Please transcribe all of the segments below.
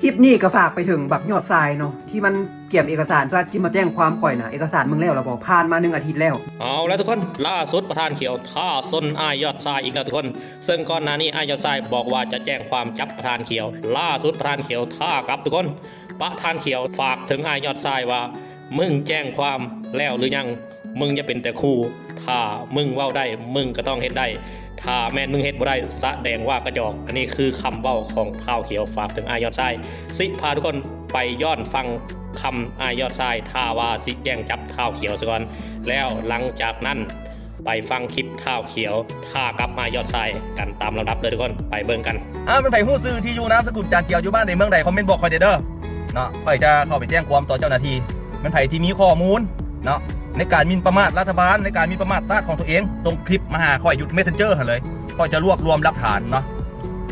ຄລິບນີ້ກໍຝາກໄປເຖິງບັກຍອດຊາຍເນາະ ທີ່ມັນກຽມເອກະສານເພື່ອຊິມາແຈ້ງຄວາມຂ້ອຍນະ. ເອກະສານມຶງແລ້ວລະບໍ່? ຜ່ານມາໜຶ່ງອາທິດແລ້ວ. ເອົາລະທຸກຄົນ, ລ່າສຸດປະທານຂຽວທ້າຊົນອ້າຍຍອດຊາຍອີກແລ້ວທຸກຄົນ. ເຊິ່ງກ່ອນໜ້ານີ້ອ້າຍຍອດຊາຍບອກວ່າຈະແຈ້ງຄວາມຈັບປະທານຂຽວ. ລ່າສຸດປະທານຂຽວທ້າກັບທຸກຄົນ. ປະທານຂຽວຝາກເຖິງອ້າຍຍອດຊາຍວ່າ ມຶງແຈ້ງຄວາມແລ້ວຫຼືຍັງ? ມຶງຢ່າເປັນແຕ່ຂູ່. ຖ້າມຶງເວົ້າໄດ້, ມຶງກໍຕ້ອງເຮັດໄດ້. ຖ້າແມ່ນມຶງເຮັດບໍ່ໄດ້, ສະແດງວ່າກະຈອກ. ອັນນີ້ຄືຄຳເວົ້າຂອງທ້າວຂຽວຝາກເຖິງອ້າຍຍອດຊາຍ. ຊິພາທຸກຄົນໄປຍ້ອນຟັງຄຳອ້າຍຍອດຊາຍ ຖ້າວ່າຊິແຈ້ງຈັບທ້າວຂຽວສາກ່ອນ, ແລ້ວຫຼັງຈາກນັ້ນໄປຟັງຄລິບທ້າວຂຽວທ້າກັບອ້າຍຍອດຊາຍກັນຕາມລຳດັບເດີທຸກຄົນ. ໄປເບິ່ງກັນ. ອ້າວ ແມ່ນໃຜຮູ້ຊື່ທີ່ຢູ່ນາມສະກຸນຈານຂຽວ ຢູ່ບ້ານໃດເມືອງໃດ ຄອມເມັນບອກຂ້ອຍແດ່ເດີ. ເນາະ ຂ້ອຍຈະເຂົ້າໄປແຈ້ງຄວາມຕໍ່ເຈົ້າໜ້າທີ່. ແມ່ນໃຜທີ່ມີຂໍ້ມູນເນາະ ໃນການໝິ່ນປະໝາດລັດຖະບານ, ໃນການໝິ່ນປະໝາດຊາດຂອງຕົວເອງ, ສົ່ງຄລິບມາຫາຂ້ອຍຢູ່ເມສເຊັນເຈີຫັ້ນເລີຍ. ຂ້ອຍຈະລວບລວມຫຼັກຖານເນາະ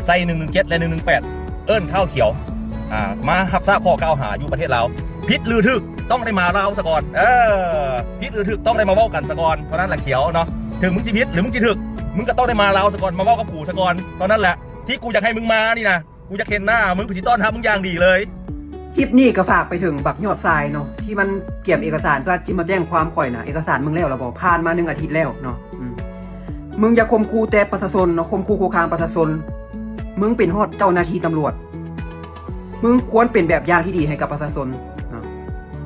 ໃສ່ໜຶ່ງໜຶ່ງເຈັດ ແລະ ໜຶ່ງໜຶ່ງແປດ ເອີ້ນທ້າວຂຽວ ອ່າ ມາຮັບຊາບຂໍ້ກ່າວຫາຢູ່ປະເທດລາວ. ຜິດຫຼືຖືກ ຕ້ອງໄດ້ມາລາວສາກ່ອນ. ເອີ ຜິດຫຼືຖືກ ຕ້ອງໄດ້ມາເວົ້າກັນສາກ່ອນ ເທົ່ານັ້ນລະຂຽວເນາະ. ເຖິງມຶງຊິຜິດ ຫຼື ມຶງຊິຖືກ ມຶງກໍຕ້ອງໄດ້ມາລາວສາກ່ອນ ມາເວົ້າກັບກູສາກ່ອນ ເທົ່ານັ້ນແຫຼະ. ທີ່ກູຢາກໃຫ້ມຶງມານີ້ນະ ກູຢາກເຫັນໜ້າມຶງ, ກູຊິຕ້ອນຮັບມຶງຢ່າງດີເລີຍ. ຄລິບນີ້ກໍຝາກໄປເຖິງບັກຍອດຊາຍເນາະ ທີ່ມັນກຽມເອກະສານເພື່ອຊິມາແຈ້ງຄວາມຂ້ອຍນະ. ເອກະສານມຶງແລ້ວລະບໍ່? ຜ່ານມາໜຶ່ງອາທິດແລ້ວເນາະ. ອືມ ມຶງຢ່າຂົ່ມຂູ່ແຕ່ປະຊາຊົນເນາະ, ຂົ່ມຂູ່ຄຸກຄາມປະຊາຊົນ. ມຶງເປັນຮອດເຈົ້າໜ້າທີ່ຕຳຫຼວດ, ມຶງຄວນເປັນແບບຢ່າງທີ່ດີໃຫ້ກັບປະຊາຊົນເນາະ.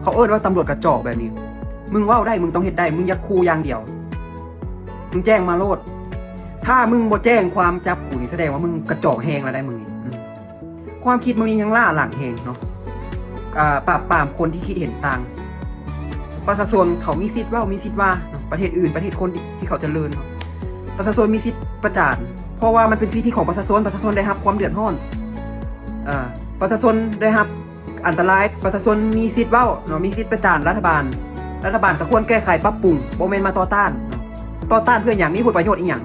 ເຂົາເອີ້ນວ່າຕຳຫຼວດກະຈອກແບບນີ້. ມຶງເວົ້າໄດ້ ມຶງຕ້ອງເຮັດໄດ້, ມຶງຢ່າຂູ່ຢ່າງດຽວ. ມຶງແຈ້ງມາໂລດ. ຖ້າມຶງບໍ່ແຈ້ງຄວາມຈັບກູນີ້ ສະແດງວ່າມຶງກະຈອກແຮງແລ້ວໄດ໋ມຶງນີ້. ອືມ ຄວາມຄິດມຶງນີ້ຍັງລ້າຫຼັງແຮງເນາະ. ອ່າ ປາບປາມຄົນທີ່ຄິດເຫັນຕ່າງ. ປະຊາຊົນເຂົາມີສິດເວົ້າ ມີສິດວ່າເນາະ. ປະເທດອື່ນ ປະເທດຄົນທີ່ ທີ່ເຂົາຈະເລີນເນາະ ປະຊາຊົນມີສິດປະຈານ ເພາະວ່າມັນເປັນສິດທິຂອງປະຊາຊົນ. ປະຊາຊົນໄດ້ຮັບຄວາມເດືອດຮ້ອນ. ເອີ ປະຊາຊົນໄດ້ຮັບ ອັນຕະລາຍ. ປະຊາຊົນມີສິດເວົ້າເນາະ, ມີສິດປະຈານລັດຖະບານ. ລັດຖະບານກໍຄວນແກ້ໄຂປັບປຸງ, ບໍ່ແມ່ນມາຕໍ່ຕ້ານເນາະ. ຕໍ່ຕ້ານເພື່ອຫຍັງ? ມີຜົນປະໂຫຍດອີ່ຫຍັງ?